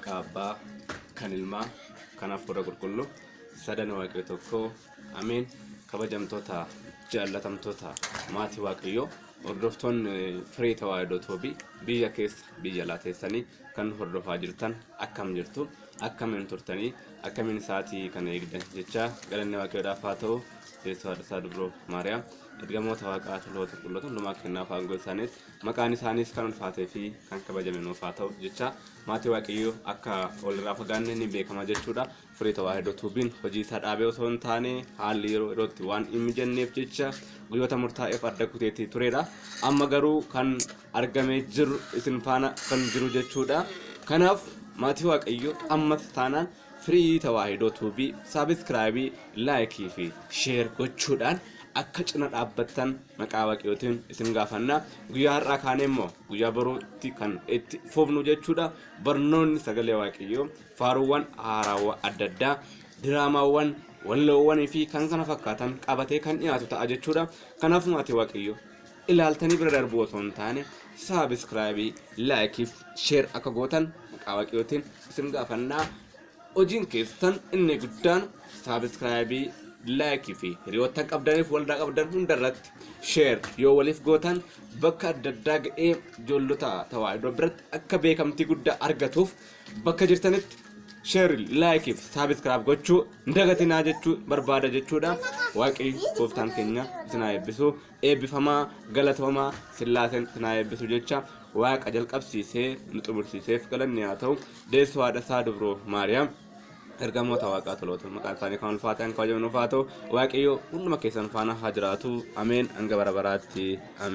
Maqaa Abbaa, kan Ilmaa, kan Hafuura Qulqulluu, sadan Waaqayyo tokko, Ameen. Kabajamtoota, jaallatamtoota maatii Waaqayyoo, hordoftoonni Firii Tawaahidoo Toobii biyya keessa, biyya alaa teessanii kan hordofaa jirtan, akkam jirtu? Akkamiin turtanii? Akkamiin sa'aatii kana eegdan jecha galanni Waaqayyoodhaaf haa ta'u. Teessoo haadha isaa Dubroo Maariyaam, ergamoota Waaqaa, toloota qulqulloota hundumaa kennaaf aangoo isaaniis maqaan isaaniis kan ulfaatee fi kan kabajame nuuf haa ta'u jecha, maatii Waaqayyoo, akka walirraa fagaanne ni beekama jechuudha. Firii Tawaahidoo Tuubiin hojii isaa dhaabee osoo hin taane, haalli yeroo yerootti waan hin mijanneef jecha guyyoota murtaa'eef adda kuteetii turedha. Amma garuu kan argamee jiru isin faana kan jiru jechuudha. Kanaaf maatii Waaqayyoo, ammas taanaan Firii Tawaahidoo Tuubii saabiskiraayibii, laayikii fi sheer gochuudhaan akka cina dhaabbattan maqaa Waaqayyootiin isin gaafanna. Guyyaa har'aa kaanee immoo guyyaa boruutti kan itti fufnu jechuudha. Barnoonni sagalee Waaqayyoo, faaruuwwan haaraawwan adda addaa, diraamaawwan, walloowwanii fi kan kana fakkaatan qabatee kan dhiyaatu ta'a jechuudha. Kanaaf maatii Waaqayyoo, ilaaltanii bira darbuu osoo hin taane saabiskiraayibii, laayikii fi sheer akka gootan maqaa Waaqayyootiin isin gaafannaa. Hojiin keessan inni guddaan saabiskiraayibii, laayikii fi hiriyoottan qabdaniif waldaa qabdan hunda irratti sheer yoo waliif gootan, bakka adda addaa ga'ee ijoollota Tawaahidoo biratti akka beekamtii guddaa argatuuf bakka jirtanitti sheer, laayikii fi saabiskiraayib gochuu hin dagatinaa jechuu barbaada jechuudha. Waaqayyo gooftaan keenya isin haa eebbisu. Eebbifamaa, galatoomaa, Sillaaseen isin haa eebbisu jecha, Waaqa jalqabsiisee nu xumursiiseef galanni haa ta'u. Deessoo haadha isaa Dubroo Maariyaam, ergamoota Waaqaa, toloota maqaan isaanii kan ulfaatan kabajaman nuuf haa ta'u. Waaqayyo hunduma keessan faana haa jiraatu. Ameen, hanga bara baraatti. Ameen.